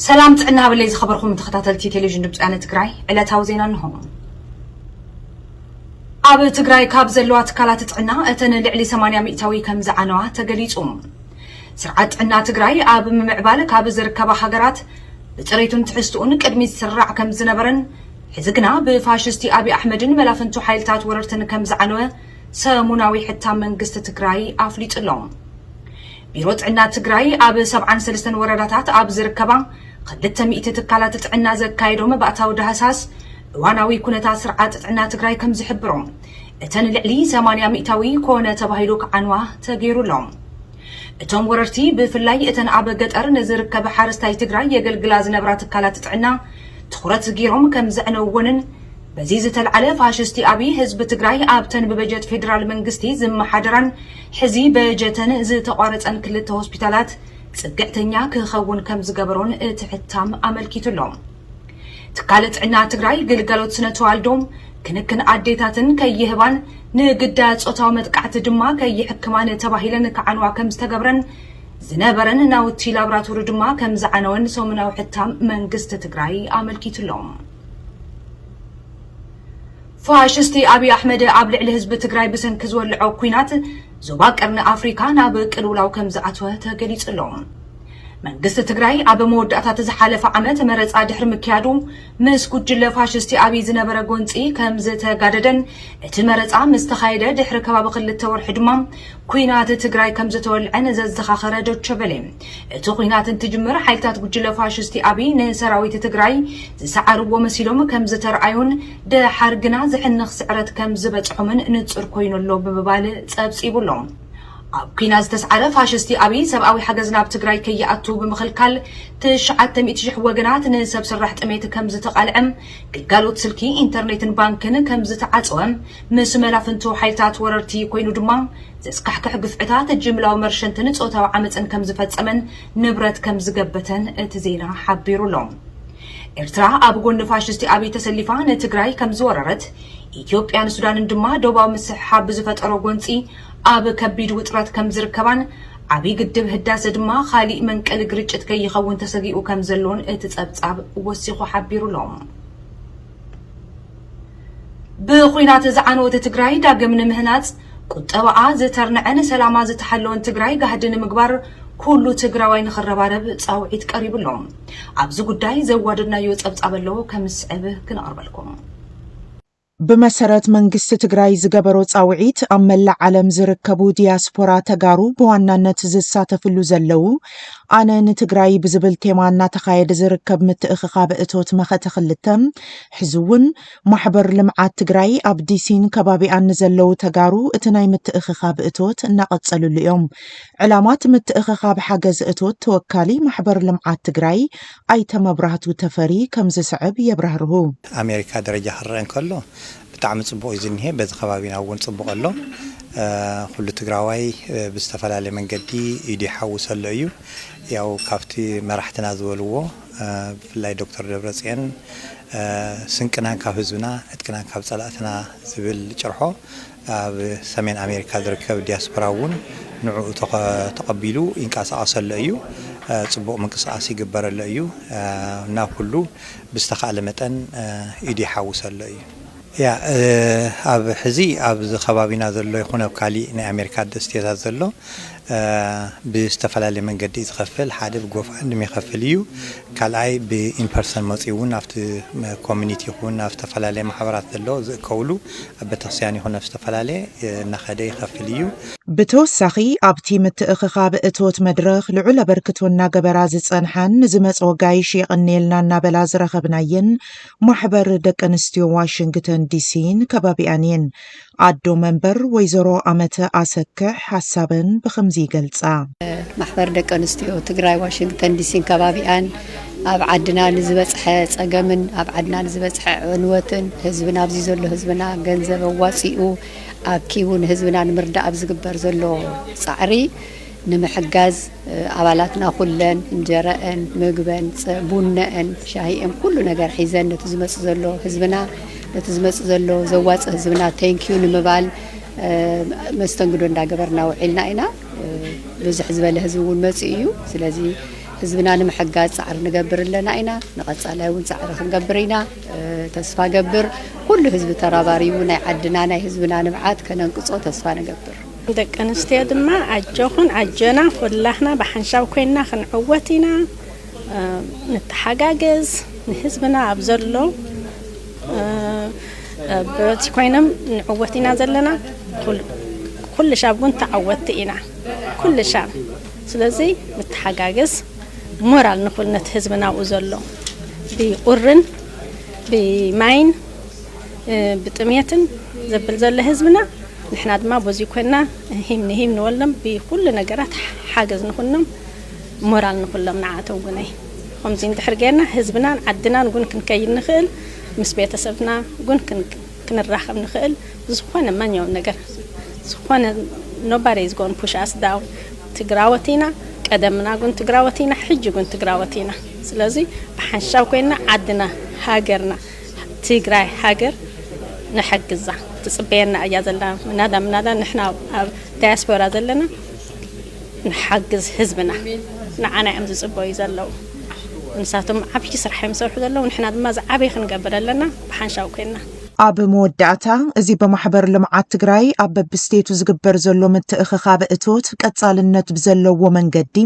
ሰላም ጥዕና ሃበለይ ዝኸበርኩም ተኸታተልቲ ቴሌቪዥን ድምፂ ወያነ ትግራይ፣ ዕለታዊ ዜና እንሆ። ኣብ ትግራይ ካብ ዘለዋ ትካላት ጥዕና እተን ልዕሊ ሰማንያ ሚእታዊ ከም ዝዓነዋ ተገሊጹ። ስርዓት ጥዕና ትግራይ ኣብ ምምዕባል ካብ ዝርከባ ሃገራት ብፅሬቱን ትሕዝትኡን ቅድሚት ዝስራዕ ከም ዝነበረን፣ ሕዚ ግና ብፋሽስቲ ኣብይ ኣሕመድን መላፍንቱ ሓይልታት ወረርትን ከም ዝዓነወ ሰሙናዊ ሕታም መንግስቲ ትግራይ ኣፍሊጡ ኣሎ። ቢሮ ጥዕና ትግራይ ኣብ ሰብዓን ሰለስተን ወረዳታት ኣብ ዝርከባ ክልተ ሚእቲ ትካላት ጥዕና ዘካየዶ መባእታዊ ዳህሳስ እዋናዊ ኩነታት ስርዓት ጥዕና ትግራይ ከም ዝሕብሮ፣ እተን ልዕሊ ሰማንያ ሚእታዊ ኮነ ተባሂሉ ክዓንዋ ተገይሩ ኣሎ። እቶም ወረርቲ ብፍላይ እተን ኣብ ገጠር ንዝርከበ ሓረስታይ ትግራይ የገልግላ ዝነብራ ትካላት ጥዕና ትኹረት ገይሮም ከም ዘዕነውወንን፣ በዚ ዝተልዓለ ፋሽስቲ ኣብይ ህዝቢ ትግራይ ኣብተን ብበጀት ፌዴራል መንግስቲ ዝመሓደራን ሕዚ በጀተን ዝተቋረፀን ክልተ ሆስፒታላት ፅግዕተኛ ክኸውን ከም ዝገበሮን እቲ ሕታም ኣመልኪቱ ኣሎ። ትካል ጥዕና ትግራይ ግልጋሎት ስነ ተዋልዶ ክንክን ኣዴታትን ከይህባን ንግዳያት ፆታዊ መጥቃዕቲ ድማ ከይሕክማን ተባሂለን ክዓንዋ ከም ዝተገብረን ዝነበረን ናውቲ ላብራቶሪ ድማ ከም ዝዓነወን ሰሙናዊ ሕታም መንግስቲ ትግራይ ኣመልኪቱ ኣሎ። ፋሽስቲ ኣብይ ኣሕመድ ኣብ ልዕሊ ህዝቢ ትግራይ ብሰንኪ ዝወልዖ ኲናት ዞባ ቀርኒ ኣፍሪካ ናብ ቅልውላው ከም ዝኣተወ ተገሊጹ ኣሎ። መንግስቲ ትግራይ ኣብ መወዳእታ እቲ ዝሓለፈ ዓመት መረፃ ድሕሪ ምክያዱ ምስ ጉጅለ ፋሽስቲ ኣብይ ዝነበረ ጎንፂ ከም ዝተጋደደን እቲ መረፃ ምስ ተኻየደ ድሕሪ ከባቢ ክልተ ወርሒ ድማ ኲናት ትግራይ ከም ዝተወልዐን ዘዘኻኸረ ዶቸበሌ፣ እቲ ኲናት እንትጅምር ሓይልታት ጉጅለ ፋሽስቲ ኣብይ ንሰራዊት ትግራይ ዝሰዓርዎ መሲሎም ከም ዝተረኣዩን ደሓር ግና ዝሕንኽ ስዕረት ከም ዝበፅሖምን ንፁር ኮይኑ ኣሎ ብምባል ፀብፂቡ ኣሎ። ኣብ ኲናት ዝተስዓረ ፋሽስቲ ኣብይ ሰብኣዊ ሓገዝ ናብ ትግራይ ከይኣቱ ብምኽልካል ትሽዓተ ሚእቲ ሽሕ ወገናት ንሰብ ሰራሕ ጥሜት ከም ዝተቓልዐ፣ ግልጋሎት ስልኪ፣ ኢንተርኔትን ባንክን ከም ዝተዓፀወ፣ ምስ መላፍንቱ ሓይልታት ወረርቲ ኮይኑ ድማ ዘስካሕክሕ ግፍዕታት፣ ጅምላዊ መርሸንትን ፆታዊ ዓመፅን ከም ዝፈፀመን ንብረት ከም ዝገበተን እቲ ዜና ሓቢሩ ኣሎ። ኤርትራ ኣብ ጎኒ ፋሽስቲ ኣብይ ተሰሊፋ ንትግራይ ከም ዝወረረት፣ ኢትዮጵያን ሱዳንን ድማ ዶባዊ ምስሕሓብ ብዝፈጠሮ ጎንፂ ኣብ ከቢድ ውጥረት ከም ዝርከባን፣ ዓብይ ግድብ ህዳሰ ድማ ካሊእ መንቀሊ ግርጭት ከይኸውን ተሰጊኡ ከም ዘሎን እቲ ጸብጻብ ወሲኹ ሓቢሩ ኣሎ። ብኹናት ዝዓነወት ትግራይ ዳግም ንምህናጽ፣ ቁጠባኣ ዝተርንዐን ሰላማ ዝተሓለወን ትግራይ ጋህዲ ንምግባር ኩሉ ትግራዋይ ንኽረባረብ ጻውዒት ቀሪቡ ኣሎ። ኣብዚ ጉዳይ ዘዋደድናዮ ጸብጻብ ኣሎ፣ ከም ዝስዕብ ክነቕርበልኩም። ብመሰረት መንግስቲ ትግራይ ዝገበሮ ጻውዒት፣ ኣብ መላእ ዓለም ዝርከቡ ዲያስፖራ ተጋሩ ብዋናነት ዝሳተፍሉ ዘለዉ ኣነ ንትግራይ ብዝብል ቴማ እናተኻየደ ዝርከብ ምትእኽኻብ እቶት መኸተ ክልተ፣ ሕዚ እውን ማሕበር ልምዓት ትግራይ ኣብ ዲሲን ከባቢኣን ንዘለዉ ተጋሩ እቲ ናይ ምትእኽኻብ እቶት እናቐጸሉሉ እዮም። ዕላማት ምትእኽኻብ ሓገዝ እቶት ተወካሊ ማሕበር ልምዓት ትግራይ ኣይተ መብራህቱ ተፈሪ ከም ዝስዕብ የብራህርሁ። ኣሜሪካ ደረጃ ክረአ እንከሎ ብጣዕሚ ጽቡቕ እዩ ዝኒሄ። በዚ ከባቢና እውን ጽቡቕ ኣሎ። እ፣ ኩሉ ትግራዋይ፣ እ፣ ብዝተፈላለየ መንገዲ ኢዱ ይሓውስ ኣሎ እዩ። ያው ካብቲ መራሕትና ዝበልዎ፣ እ፣ ብፍላይ ዶክተር ደብረጽዮን፣ እ፣ ስንቅናን ካብ ህዝብና፣ ዕጥቅናን ካብ ጸላእትና ዝብል ጭርሖ ኣብ ሰሜን ኣሜሪካ ዝርከብ ዲያስፖራ እውን ንዕኡ ተኸ-፣ ተቐቢሉ ይንቀሳቐሰሉ እዩ። እ፣ ጽቡቕ ምንቅስቓስ ይግበረሉ እዩ። እ፣ ናብ ኩሉ ብዝተኻእለ መጠን፣ እ፣ ኢዱ ይሓውሰሉ እዩ። ያ፣ እ፣ ኣብ ሕዚ ኣብዚ ከባቢና ዘሎ ይኹን ኣብ ካሊእ ናይ ኣሜሪካ ስቴታት ዘሎ፣ እ፣ ብዝተፈላለየ መንገዲ እዩ ዝኸፍል። ሓደ ብጎፋንድሚ ይኸፍል እዩ። ካልኣይ ብኢንፐርሰን መፂኡ እውን ኣብቲ ኮሚኒቲ ይኹን ኣብ ዝተፈላለየ ማሕበራት ዘሎ ዝእከብሉ ኣብ ቤተክርስትያን ይኹን ኣብ ዝተፈላለየ፣ እ፣ እናኸደ ይኸፍል እዩ። ብተወሳኺ ኣብቲ ምትእኽኻብ እቶት መድረኽ ልዑል ኣበርክቶ እናገበራ ዝጸንሓን ንዝመጽኦ ጋይሽ የቐንየልና እናበላ ዝረኸብናየን ማሕበር ደቂ ኣንስትዮ ዋሽንግተን ዲሲን ከባቢኣን እየን። ኣዶ መንበር ወይዘሮ ኣመተ ኣሰክሕ ሓሳበን ብኸምዚ ይገልጻ። ማሕበር ደቂ ኣንስትዮ ትግራይ ዋሽንግተን ዲሲን ከባቢኣን ኣብ ዓድና ንዝበጽሐ ጸገምን ኣብ ዓድና ንዝበጽሐ ዕንወትን ህዝብና ኣብዚ ዘሎ ህዝብና ገንዘብ ኣዋጺኡ ኣኪቡ ንህዝብና ንምርዳእ ኣብ ዝግበር ዘሎ ጻዕሪ ንምሕጋዝ፣ እ፣ ኣባላትና ኩለን እንጀረአን፣ ምግበን፣ ጸ-፣ ቡነአን፣ ሻሂአን፣ ኩሉ ነገር ሒዘን ነቲ ዝመጽእ ዘሎ ህዝብና፣ ነቲ ዝመጽእ ዘሎ ዘዋጽእ ህዝብና ቴንኪዩ ንምባል፣ እ፣ መስተንግዶ እንዳገበርና ውዒልና ኢና። እ፣ ብዝሕ ዝበለ ህዝቢ እውን መጺኡ እዩ። ስለዚ ህዝብና ንምሕጋዝ ጻዕሪ ንገብር ኣለና ኢና። ንቐጻላይ እውን ጻዕሪ ክንገብር ኢና። እ፣ ተስፋ ገብር ኩሉ ህዝቢ ተራባሪቡ ናይ ዓድና ናይ ህዝብና ንብዓት ከነንቅጾ ተስፋ ንገብር። ደቂ ኣንስትዮ ድማ ኣጆኹን ኣጆና ኩላህና ብሓንሻብ ኮይንና ክንዕወት ኢና። እ፣ ንተሓጋገዝ ንህዝብና ኣብ ዘሎ፣ እ፣ እ፣ ብረቲ ኮይኖም ንዕወት ኢና ዘለና። ኩል-፣ ኩሉ ሻብ እውን ተዓወትቲ ኢና። ኩሉ ሻብ። ስለዚ ንተሓጋገዝ። ሞራል ንኹል ነቲ ህዝብና ኣብኡ ዘሎ ብቁርን ብማይን፣ እ፣ ብጥሜትን ዘብል ዘሎ ህዝብና፣ ንሕና ድማ በዚ ኮይንና ሂም ንሂም ንበሎም ብኩሉ ነገራት ሓገዝ ንኹሎም፣ ሞራል ንኹሎም ንዓቶም ጉነይ። ከምዚ እንድሕር ጌርና ህዝብናን ዓድናን ጉን ክንከይድ ንኽእል፣ ምስ ቤተሰብና ጉን ክን-፣ ክንራኸብ ንኽእል፣ ዝኾነ ማንኛውም ነገር፣ ዝኾነ nobody is going push us down። ትግራወት ኢና፣ ቀደምና ጉን ትግራወት ኢና፣ ሕጂ ጉን ትግራወት ኢና። ስለዚ ብሓንሻብ ኮይንና ዓድና፣ ሃገርና፣ ትግራይ ሃገር ንሕግዛ። ትጽበየና እያ ዘላ ምናዳ ምናዳ። ንሕና ኣብ ዳያስፖራ ዘለና ንሓግዝ ህዝብና። ንዓና እዮም ዝጽበዩ ዘለዉ። ንሳቶም ዓብዪ ስራሕ እዮም ዝሰርሑ ዘለዉ። ንሕና ድማ ዝዓበየ ክንገብር ኣለና ብሓንሻብ ኮይንና። ኣብ መወዳእታ፣ እዚ ብማሕበር ልምዓት ትግራይ ኣብ በብስቴቱ ዝግበር ዘሎ ምትእኽኻብ እቶት ቀጻልነት ብዘለዎ መንገዲ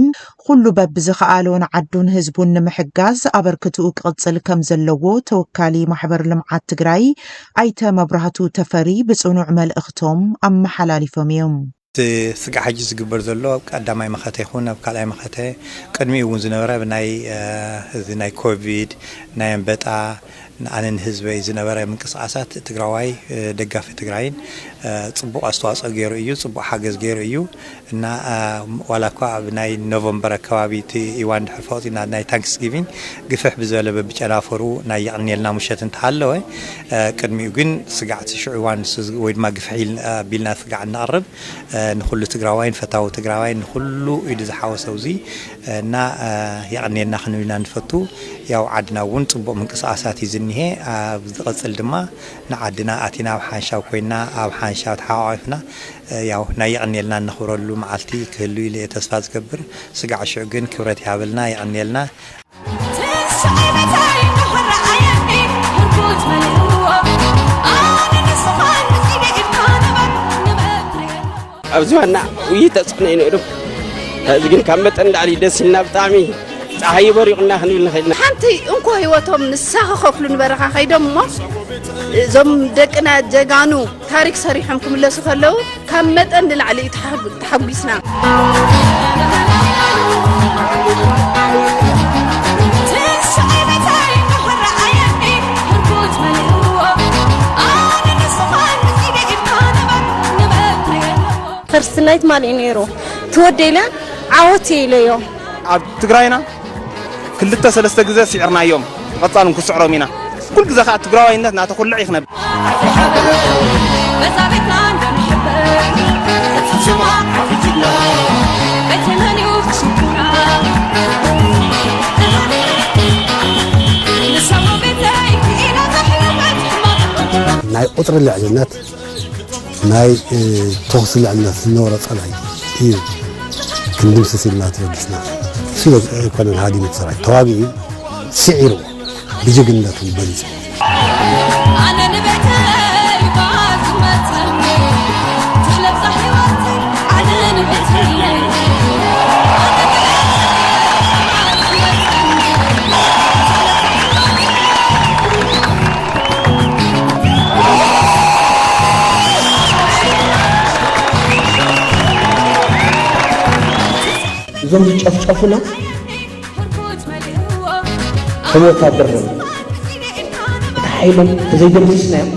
ኩሉ በብዝኸኣሎ ንዓዱን ህዝቡን ንምሕጋዝ ኣበርክትኡ ክቕጽል ከም ዘለዎ ተወካሊ ማሕበር ልምዓት ትግራይ ኣይተ መብራህቱ ተፈሪ ብጽኑዕ መልእኽቶም ኣመሓላሊፎም እዮም። እቲ ስጋዕ ሕጂ ዝግበር ዘሎ ኣብ ቀዳማይ መኸተ ይኹን ኣብ ካልኣይ መኸተ ቅድሚኡ እውን ዝነበረ ብናይ፣ እ፣ እዚ ናይ ኮቪድ፣ ናይ ኣንበጣ፣ ንኣነ ንህዝበይ ዝነበረ ምንቅስቓሳት ትግራዋይ፣ እ፣ ደጋፊ ትግራይን፣ እ፣ ጽቡቕ ኣስተዋጽኦ ገይሩ እዩ፣ ጽቡቕ ሓገዝ ገይሩ እዩ። እና፣ እ፣ ዋላ እኳ ኣብ ናይ ኖቨምበር ኣከባቢ እቲ እዋን ድሕሪ ፈቒድና ናይ ታንክስ ጊቪንግ ግፍሕ ብዝበለ በብጨናፈሩ ናይ የቕንየልና ምሸት እንተሃለወ፣ እ፣ ቅድሚኡ ግን ስጋዕ እቲ ሽዑ እዋን ንሱ ዝ-፣ ወይ ድማ ግፍሕ ኢል-፣ ኣቢልና ስጋዕ እናቕርብ፣ እ፣ ንኹሉ ትግራዋይን ፈታዊ ትግራዋይን ንኹሉ ኢዱ ዝሓወሰ ኣብዚ፣ እ፣ እና፣ እ፣ የቐንየልና ክንብል ኢና ንፈቱ። ያው ዓድና እውን ጽቡቕ ምንቅስቓሳት እዩ ዝኒሄ። ኣብ ዝቐጽል ድማ ንዓድና ኣቲና ኣብ ሓንሻብ ኮይንና ኣብ ሓንሻብ ተሓቋቒፍና፣ እ፣ ያው ናይ የቐንየልና እነኽብረሉ መዓልቲ ክህሉ ኢለ እየ ተስፋ ዝገብር። ስጋዕ ሽዑ ግን ክብረት ይሃበልና፣ የቐንየልና። ኣብዚ ዋና ውይይት ተጽዕኖ እዩ ነይሩ። ሕዚ ግን ካብ መጠን ላዕሊ ደስ ኢልና፣ ብጣዕሚ ጸሓይ በሪቑና ክንብል ንኽእል ኢና። ሓንቲ እንኮ ህይወቶም ንሳ ክኸፍሉ ንበረኻ ከይዶም እሞ፣ እዞም ደቅና ጀጋኑ ታሪክ ሰሪሖም ክምለሱ ከለዉ ካብ መጠን ንላዕሊ እዩ ተሓጉ-፣ ተሓጒስና። ፈርስት ናይት ማን እዩ ነይሩ? ትወደይለ ዓወት ኢለዮ። ኣብ ትግራይና ክልተ ሰለስተ ግዜ ስዒርናዮም፣ ብቐጻል ክንስዕሮም ኢና። ኩሉ ግዜ ከኣ ትግራዋይነት ናተኹልዕ እዩ ክነብር። ናይ ቁጽሪ ልዕልነት፣ ናይ፣ እ፣ ተኹሲ ልዕልነት ዝነበሮ ጸላኢ እዩ ክንድምስስ ኢልና ተበጊስና። እሱ ኣይኮነን ሃዲሙ እቲ ሰራዊት፣ ተዋጊኡ ስዒሩ ብጅግንነቱ በሊጹ። ኣነ ንቤተይ እባ ዝመጸኒ፣ ትለብሳ ህይወተይ፣ ኣነ ንቤተይ። እዞም ዝጨፍጨፉና ከም ወታደር እዮም። እቲ ሓይሎም ተዘይደምስስናዮም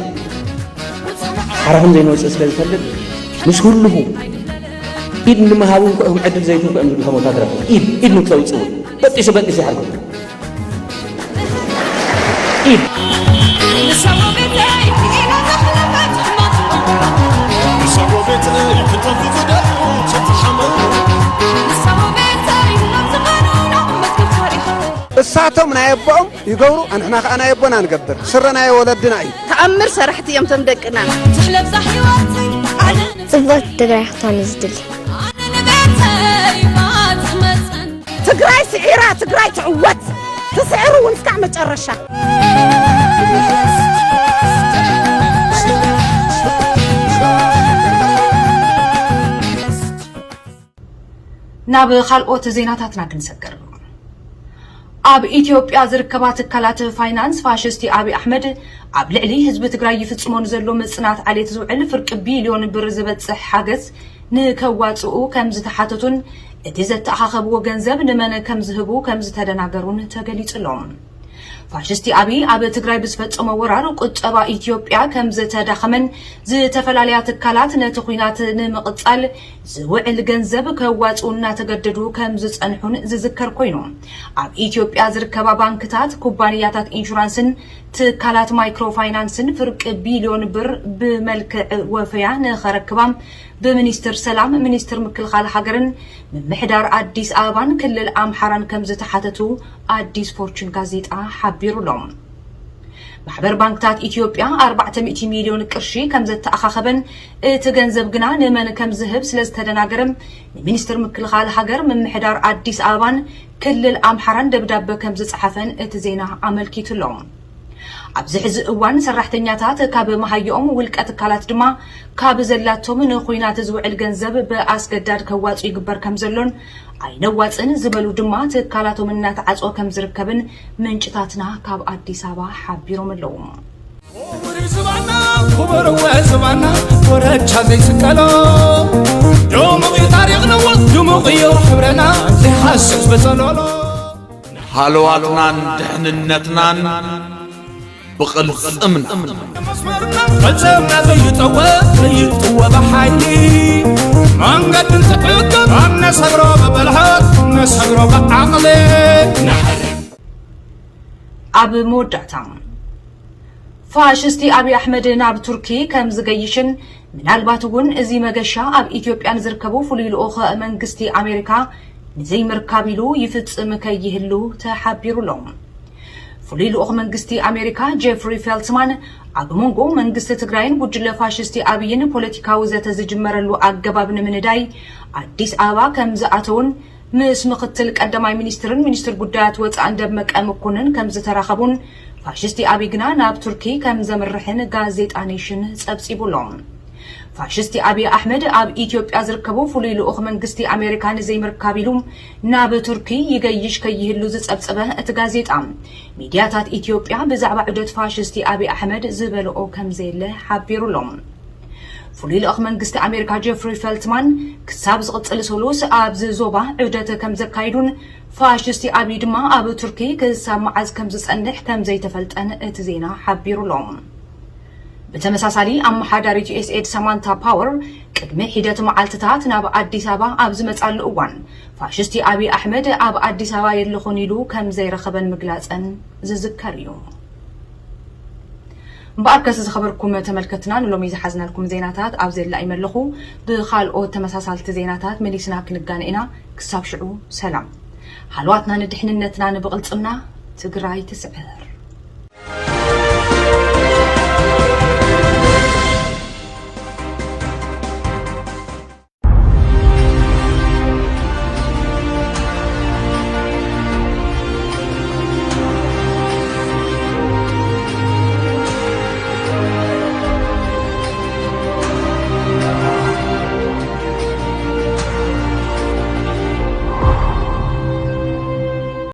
ሓራኹም ዘይንወፅእ ስለ ዝፈልጥ ምስ ህልኹ ኢድ ንምሃብ እንኳ እዮም ዕድል ዘይትንኩ እዮም ዝብሉ። ከም ወታደራት ኢድ፣ ኢድ ንክተውፅኡ በጢሱ በጢሱ ይሓርኩም። ኢድ እሳቶም ናይ ኣቦኦም ይገብሩ፣ ኣንሕና ከኣ ናይ ኣቦና ንገብር። ስረ ናይ ወለድና እዩ። ተኣምር ሰራሕቲ እዮም እቶም ደቅና። ትሕለብዛ ህይወተይ ኣነ ጽብቕቲ ትግራይ ክትኮን እዩ ዝድሊ። ኣነ ንቤተይ እባ ዝመጸን። ትግራይ ስዒራ፣ ትግራይ ትዕወት። ትስዕሩ እውን እስካዕ መጨረሻ። ናብ ካልኦት ዜናታትና ክንሰግር። ኣብ ኢትዮጵያ ዝርከባ ትካላት ፋይናንስ ፋሽስቲ ኣብይ ኣሕመድ ኣብ ልዕሊ ህዝቢ ትግራይ ይፍጽሞ ንዘሎ ምጽናት ዓሌት ዝውዕል ፍርቂ ቢልዮን ብር ዝበጽሕ ሓገዝ ንከዋጽኡ ከም ዝተሓተቱን እቲ ዘተኣኻኸብዎ ገንዘብ ንመን ከም ዝህቡ ከም ዝተደናገሩን ተገሊጹ ኣሎ። ፋሽስቲ ኣብይ ኣብ ትግራይ ብዝፈጸሞ ወራር ቁጠባ ኢትዮጵያ ከም ዝተዳኸመን ዝተፈላለያ ትካላት ነቲ ኲናት ንምቕጻል ዝውዕል ገንዘብ ከዋጽኡ እናተገደዱ ከም ዝጸንሑን ዝዝከር ኮይኑ፣ ኣብ ኢትዮጵያ ዝርከባ ባንክታት፣ ኩባንያታት ኢንሹራንስን ትካላት ማይክሮ ፋይናንስን ፍርቂ ቢልዮን ብር ብመልክዕ ወፈያ ንኸረክባ ብሚኒስትር ሰላም፣ ሚኒስትር ምክልኻል ሃገርን ምምሕዳር ኣዲስ ኣበባን ክልል ኣምሓራን ከም ዝተሓተቱ ኣዲስ ፎርቹን ጋዜጣ ሓቢሩ ኣሎ። ማሕበር ባንክታት ኢትዮጵያ ኣርባዕተ ሚእቲ ሚልዮን ቅርሺ ከም ዘተኣኻኸበን እቲ ገንዘብ ግና ንመን ከም ዝህብ ስለ ዝተደናገረ፣ ንሚኒስትር ምክልኻል ሃገር፣ ምምሕዳር ኣዲስ ኣበባን ክልል ኣምሓራን ደብዳበ ከም ዝጸሓፈን እቲ ዜና ኣመልኪቱ ኣሎ። ኣብዚ ሕዚ እዋን ሰራሕተኛታት ካብ መሃይኦም፣ ውልቀ ትካላት ድማ ካብ ዘላቶም ንኹናት ዝውዕል ገንዘብ ብኣስገዳድ ከዋጹ ይግበር ከም ዘሎን ኣይነዋጽን ዝበሉ ድማ ትካላቶም እናተዓጽወ ከም ዝርከብን ምንጭታትና ካብ ኣዲስ ኣበባ ሓቢሮም ኣለዉ። ክቡር ዝባና፣ ክቡር ዝባና፣ ኮረቻ ዘይስቀሎ። ድሙቕ እዩ ታሪኽና፣ ድሙቕ እዩ ሕብረና፣ ዘይሃስስ በጸሎሎ። ሃለዋትናን ድሕንነትናን ብቕልጽምና። መስመርና ቅልጽምና ዘይጠወ፣ ዘይጥወ ብሓይሊ። መንገዲ እንትዕቅብ፣ ኣነሰግሮ ብብልሓት፣ ነሰግሮ ብዓቕሊ። ኣብ መወዳእታ፣ ፋሽስቲ ኣብይ ኣሕመድ ናብ ቱርኪ ከም ዝገይሽን ምናልባት እውን እዚ መገሻ ኣብ ኢትዮጵያ ንዝርከቡ ፍሉይ ልኡኽ መንግስቲ ኣሜሪካ ንዘይምርካብ ኢሉ ይፍጽም ከይህሉ ተሓቢሩ ኣሎ። ፍሉይ ልኡኽ መንግስቲ ኣሜሪካ ጄፍሪ ፌልትማን ኣብ መንጎ መንግስቲ ትግራይን ጉጅለ ፋሽስቲ ኣብይን ፖለቲካዊ ዘተ ዝጅመረሉ ኣገባብ ንምንዳይ ኣዲስ ኣበባ ከም ዝኣተውን ምስ ምኽትል ቀዳማይ ሚኒስትርን ሚኒስትር ጉዳያት ወፃእን ደመቀ መኮንን ከም ዝተራኸቡን ፋሽስቲ ኣብይ ግና ናብ ቱርኪ ከም ዘምርሕን ጋዜጣ ኔሽን ጸብጺቡ ኣሎ። ፋሽስቲ ኣብይ ኣሕመድ ኣብ ኢትዮጵያ ዝርከቡ ፍሉይ ልኡኽ መንግስቲ ኣሜሪካ ንዘይምርካብ ኢሉ ናብ ቱርኪ ይገይሽ ከይህሉ ዝጸብጸበ እቲ ጋዜጣ፣ ሚድያታት ኢትዮጵያ ብዛዕባ ዑደት ፋሽስቲ ኣብይ ኣሕመድ ዝበልኦ ከም ዘየለ ሓቢሩ ኣሎ። ፍሉይ ልኡኽ መንግስቲ ኣሜሪካ ጄፍሪ ፌልትማን ክሳብ ዝቕጽል ሰሉስ ኣብዚ ዞባ ዑደት ከም ዘካይዱን ፋሽስቲ ኣብይ ድማ ኣብ ቱርኪ ክሳብ መዓዝ ከም ዝጸንሕ ከም ዘይተፈልጠን እቲ ዜና ሓቢሩ ኣሎ። ብተመሳሳሊ ኣመሓዳሪት ዩ ኤስ ኤድ ሳማንታ ፓወር ቅድሚ ሒደት መዓልትታት ናብ ኣዲስ ኣበባ ኣብ ዝመጻሉ እዋን ፋሽስቲ ኣብይ ኣሕመድ ኣብ ኣዲስ ኣበባ የለኹን ኢሉ ከም ዘይረኸበን ምግላጸን ዝዝከር እዩ። እምበኣርከስ ዝኸበርኩም ተመልከትና ንሎሚ ዝሓዝናልኩም ዜናታት ኣብ ዘላ ይመለኹ። ብኻልኦት ተመሳሳልቲ ዜናታት መሊስና ክንጋነ ኢና። ክሳብ ሽዑ ሰላም። ሃለዋትና ንድሕንነትና ንብቕልጽምና ትግራይ ትስዕር።